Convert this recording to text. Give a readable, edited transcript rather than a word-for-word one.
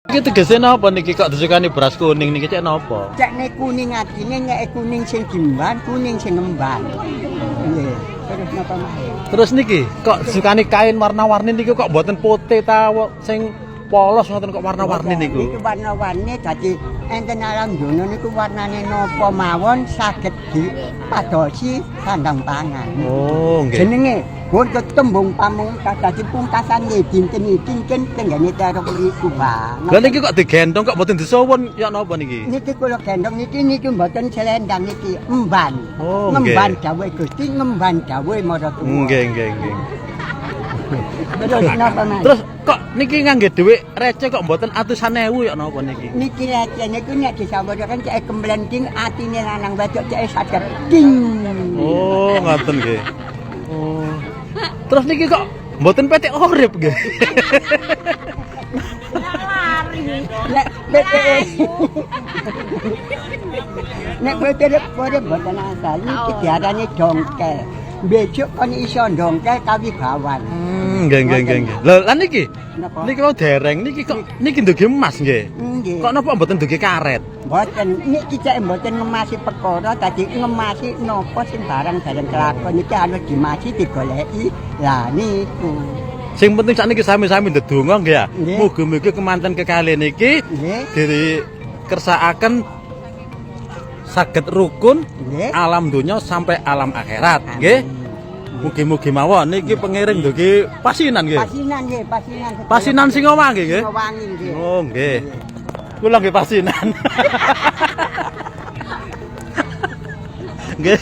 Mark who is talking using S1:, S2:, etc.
S1: Iki tegese napa niki kok disukani beras kuning niki cek napa?
S2: Cekne kuning atine nek kuning sing dimban, kuning sing ngemban. Nggih. Terus napa malih?
S1: Terus niki kok disukani kain warna-warni niki kok mboten putih ta sing polos ngoten kok warna-warni niku.
S2: Niku warna-warni dadi enten alam donya niku warnane napa mawon saged dipadosi sandang pangan.
S1: Oh, nggih.
S2: Jenenge bondo tembung pamungkas dadi pungkasan nggih dinten iki ken tenggene terok iku, Pak.
S1: Lah niki kok digendong kok mboten disuwun ya napa niki?
S2: Niki kula gendong niki niki mboten selendang niki, emban.
S1: Oh, nggih.
S2: Ngemban dawuhe Gusti, ngemban dawuhe maratuwa.
S1: Nggih, nggih, nggih.
S2: Terus napa Mas?
S1: Terus kok niki ngangge dhuwit receh kok mboten atusan ewu ya napa niki?
S2: Niki receh niku nek disawuraken cek kemlenting atine lanang wedok cek saged ding.
S1: Oh, ngoten nggih. Oh. Terus niki kok mboten petik urip nggih.
S3: Lari.
S2: Nek petik Nek petik urip mboten asal niki diarani dongkel. Besok kon iso dongkel kawibawan.
S1: Nggih, nggih, nggih, nggih. Lho, lan niki?
S2: Napa?
S1: Niki mau dereng niki kok niki ndugi emas nggih.
S2: Nggih.
S1: Kok napa mboten ndugi karet?
S2: Mboten niki cek mboten ngemasi perkara dadi ngemasi napa sing barang dereng kelakon iki harus dimasi digoleki. Lah niku.
S1: Sing penting sakniki sami-sami ndedonga nggih ya.
S2: Nggih.
S1: Mugi-mugi kemanten kekalih niki
S2: Nggih.
S1: dikersakaken saged rukun
S2: Nggih.
S1: alam donya sampai alam akhirat nggih. Mugi-mugi mawon niki pengiring ndugi pasinan nggih.
S2: Pasinan nggih, pasinan.
S1: Pasinan Singowangi nggih.
S2: Singowangi nggih.
S1: Oh nggih. Kula nggih pasinan. Nggih.